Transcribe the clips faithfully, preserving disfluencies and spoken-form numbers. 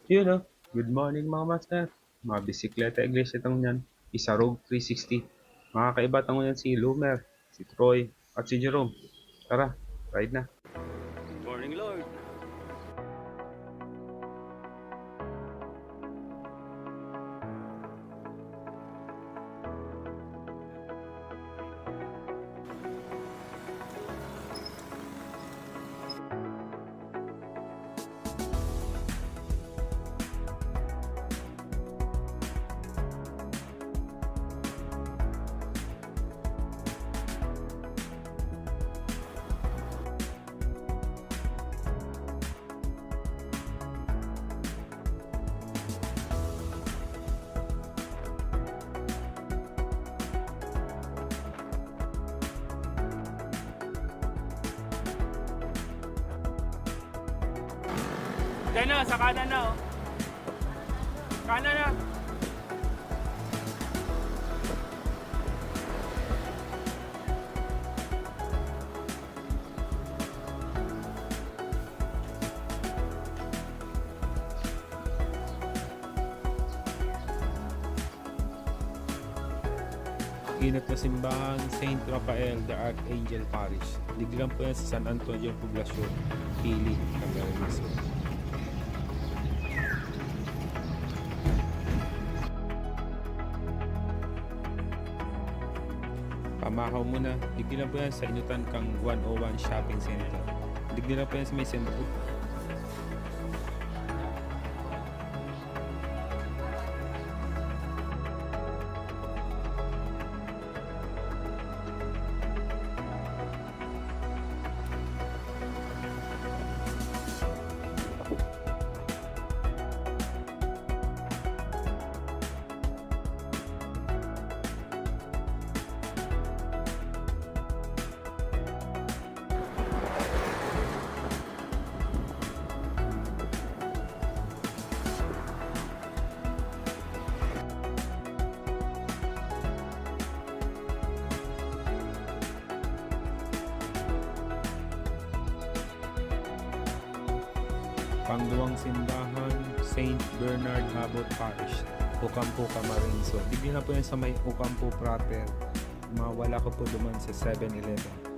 Yun, oh. Good morning, mga master. Mga bisikleta iglesia tang yan. Isarog three sixty. Mga kaiba tang yan si Lumer, si Troy, at si Jerome. Tara, ride na. Morning, Lord. Diyan na, sa kanan na, oh. Kanan na. Inot na simbahan, Saint Raphael the Archangel Parish. Digdi lang po yan sa San Antonio Poblacion, Pili, Camarines Sur. Pamahaw muna, digdi lang po yan sa inutan kang one oh one Shopping Center. Digdi lang po yan sa may sentro. Pangduwang simbahan, Saint Bernard Habot Parish, Ocampo, Camarines Sur. Digdi na po yan sa may Ocampo proper. Mawala ko po duman sa seven eleven.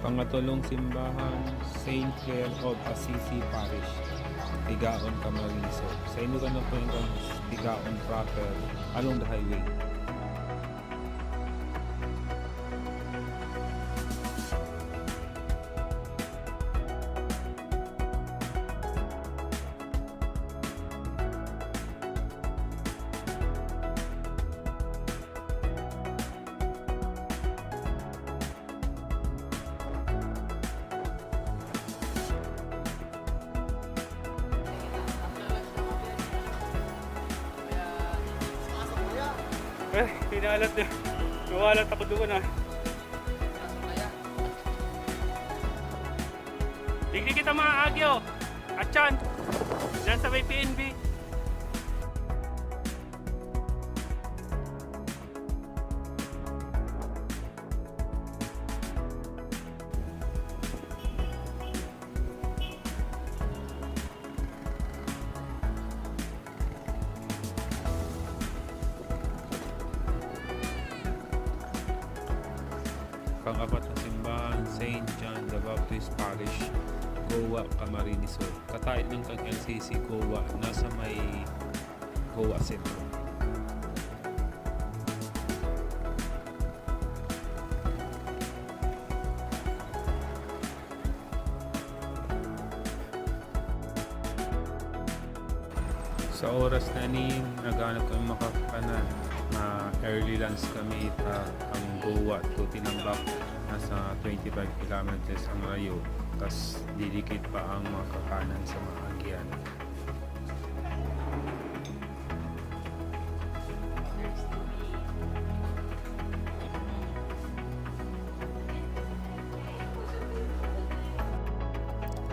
Pangatolong simbahan, Saint Clare of Assisi Parish, Tigaon, Camarines Sur. Sa inutan na po yung Tigaon proper, along the highway. Eh, pinalat niya. Nawalat ako doon, ah. Digdi kita, mga Agyo. Atyan. Diyan sa may P N B. Pang-apat na simbahan, Saint John the Baptist Parish, Goa, Camarines Sur. Katait lang kan L C C Goa, nasa may Goa Sentro. Sa oras na ini, naghanap kami makakanan. Ma-early lunch kami ta ang Goa to Tinambac, nasa twenty-five kilometers ang layo. Tas didikit pa ang makakanan sa mga agihan.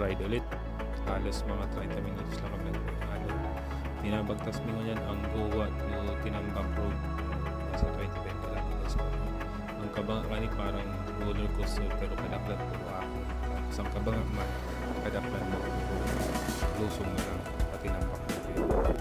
Ride ulit. Halos mga treinta minutos lang kami nagpapalo. Tinabagtas mi ngunyan ang Goa to Tinambac Road. Nasa twenty-five kilometers pa. Ang kabanga kani parang roller coaster, pero kadaklan puro ahon. Tapos ang kabanga man, kadaklan na puro lusong na lang, pati Tinambac na puro.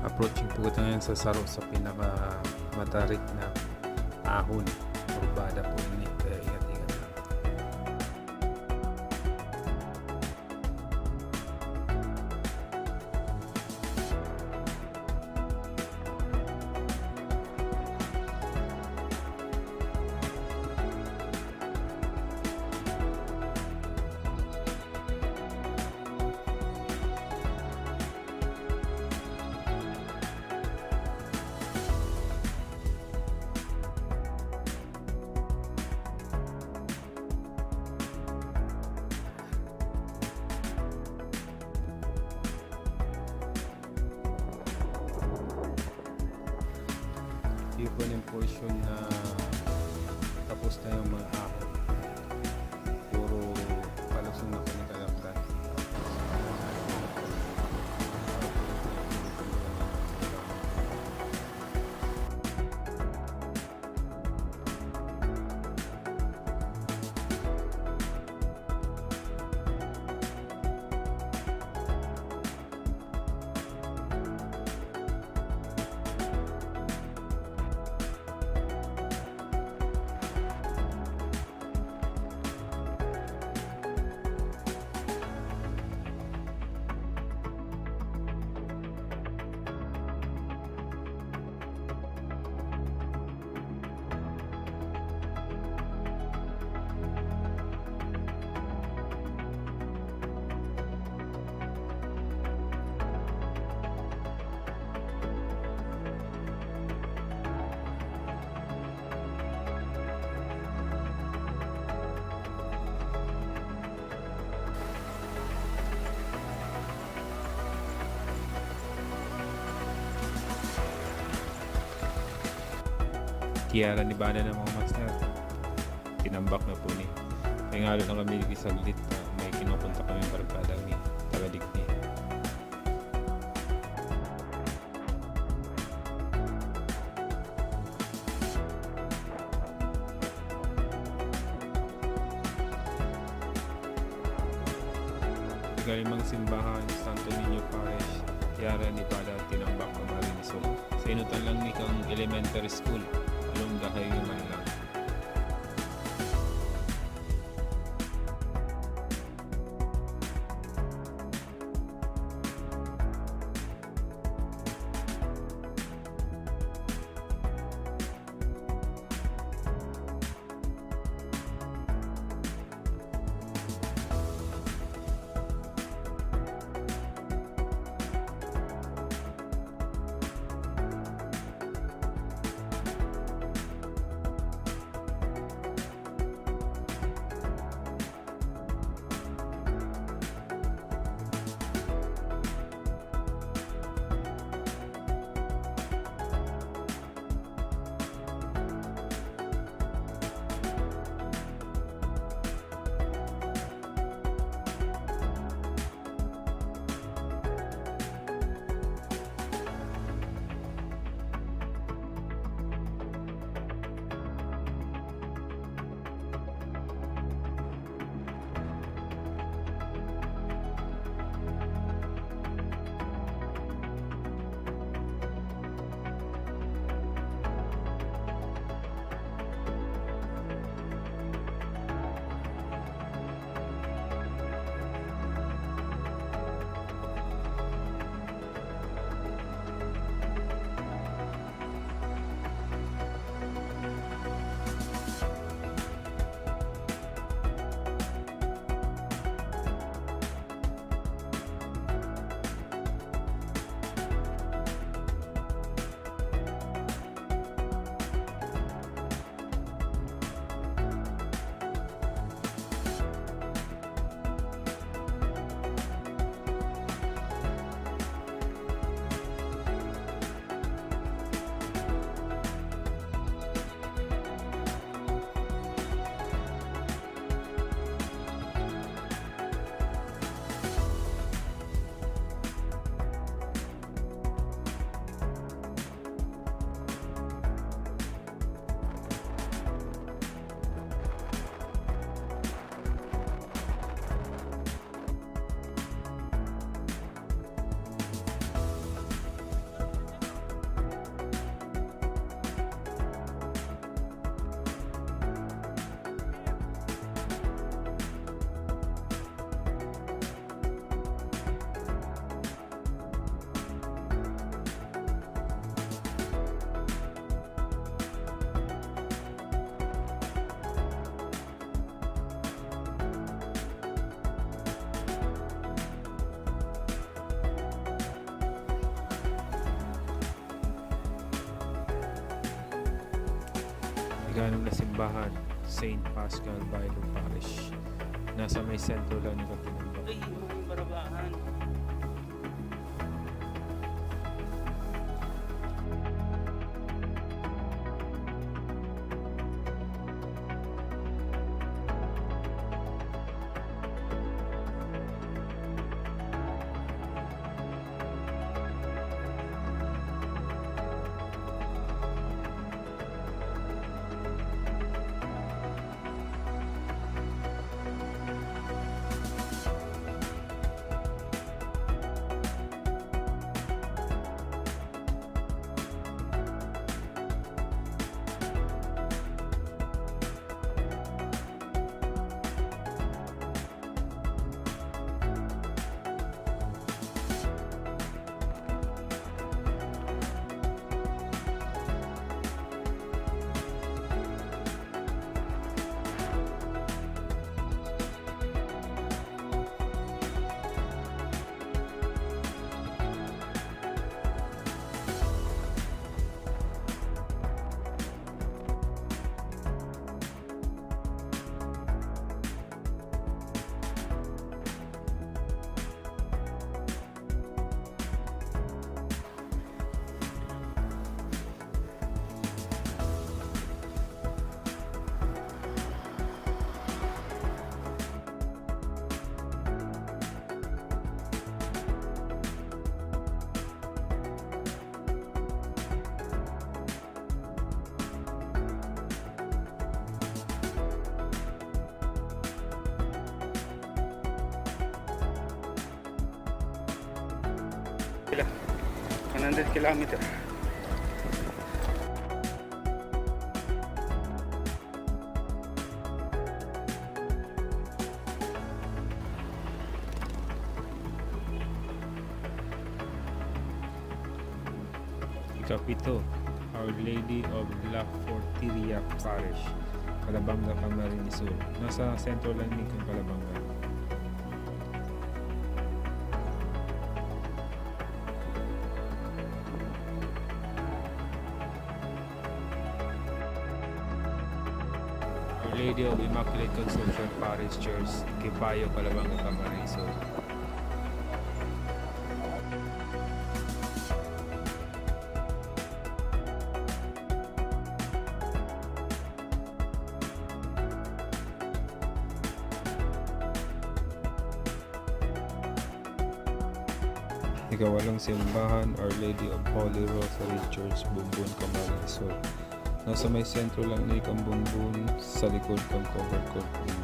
Approaching po kita ngayon sa saro sa pinaka matarik na ahon. Kurbada po ini, kaya ingat-ingat lang. Yun po yung portion na tapos na yung mga ahon. Puro palusong na po ni Kalakdan. Tiara ni bana na, mga master. Tinambac na po ni. Kaya nga lang kami saglit na may kinukontak kami barkada ni taga digdi. Ikalimang simbahan, Santo Niño Parish, Tiara, Nevada, Tinambac, Camarines Sur. Sa inutan lang ni kang elementary school, along the highway man lang. Ganon na simbahan, Saint Pascal, Bailog Parish. Nasa may sentro lang ng Catinango. Ay, yung mga barabahan. Sila. One hundred kilometer. Ikapito, Our Lady of La Fortiria Parish, Calabanga, Camarines Sur. Nasa sentro lang ni kan Calabanga. Our Lady of Immaculate Conception Parish Church, Quipayo, Calabanga, Camarines Sur. Ikawalong simbahan, Our Lady of Holy Rosary Church, Bumbun, Camarines Sur. Nasa may sentro lang ni kan Bumbun, sa likod kan covered courtyard.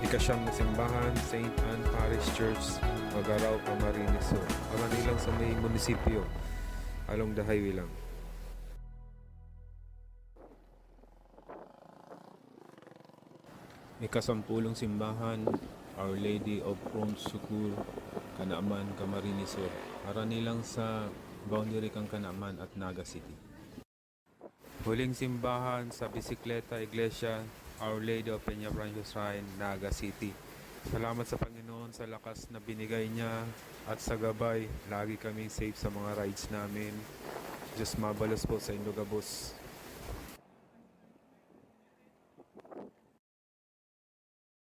Ikasyam na simbahan, Saint Anne Parish Church, Magarao, Camarines Sur. Harani lang sa may munisipyo, along the highway lang. Ikasampulong simbahan, Our Lady of Prompt Succor, Canaman, Camarines Sur. Harani lang sa boundary kan Canaman at Naga City. Huling simbahan sa Bisikleta Iglesia, Our Lady of Peñafrancia Shrine, Naga City. Salamat sa Panginoon sa lakas na binigay niya at sa gabay. Lagi kaming safe sa mga rides namin. Diyos mabalos po sa indo gabos.